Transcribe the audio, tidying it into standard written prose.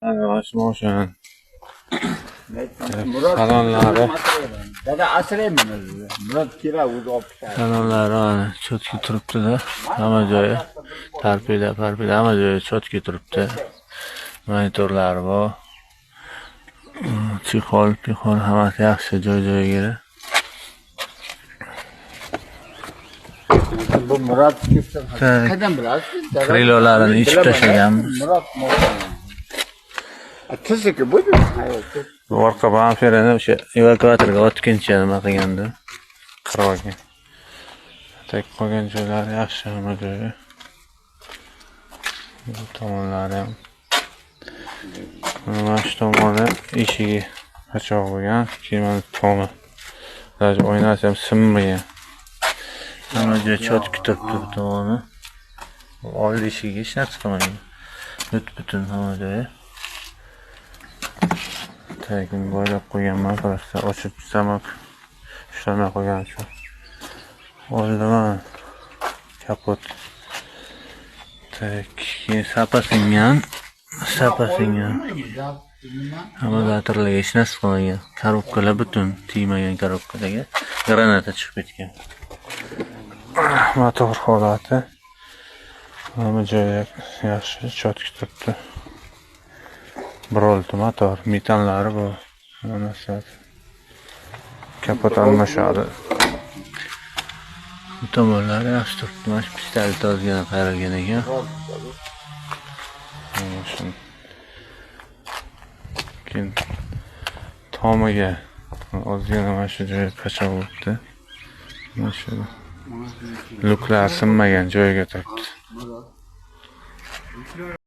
Mana shu mashinani salonlari. Dada asrayman o'zi. Murod kerak o'zi olib chiqadi. Salonlari mana cho'tki turibdi-da. Hamma joyi torpeda, parpeda hamma joyi cho'tki turibdi. Monitorlari bor. Chexol, pixol hammasi yaxshi joy-joyiga. Bu Murod ketsin. Tak. Qaydan bilasiz? Dada? Krilolarini ichib Bilaman, tashlaganmiz. Murod Tizniki bu. Bu orqa bamperini o'sha evakuatorga otgancha nima qilgandi. Qirib olgan. Tek qolgan joylari yaxshi hamma joyi. Bu tomonlari ham. Mana shu tomoni eshigi qachoq bo'lgan, keyin mana tomi. Даже oynasi ham sinmagan. Hamma joyi cho'tki turibdi bu tomoni. Old eshigiga hech narsa qilmagan. Butun hamma joyi. Tagini boylab qo'yganman, просто ochib zamok ushlamay qo'ygan uchun. Oldi mana kapot. Tak, keyin sapa singan. Sapa singan. Amortizatorlarga hech narsa qilmagan. Korobkalar butun, tegmagan korobkalarga granata chiqib ketgan. Motor holati. Hamma joyi yaxshi, cho'tki turibdi. 1.6 motor, metanlari bor. Hamma narsasi. Kapot almashadi. Bu tomonlari yaxshi turibdi. Mana shu pistolet ozgina qayrilgan ekan. Mana shuni. Keyin tomiga ozgina mana shu joyi pachoq bo'libdi. Mana shu luklar sinmagan joyiga turibdi.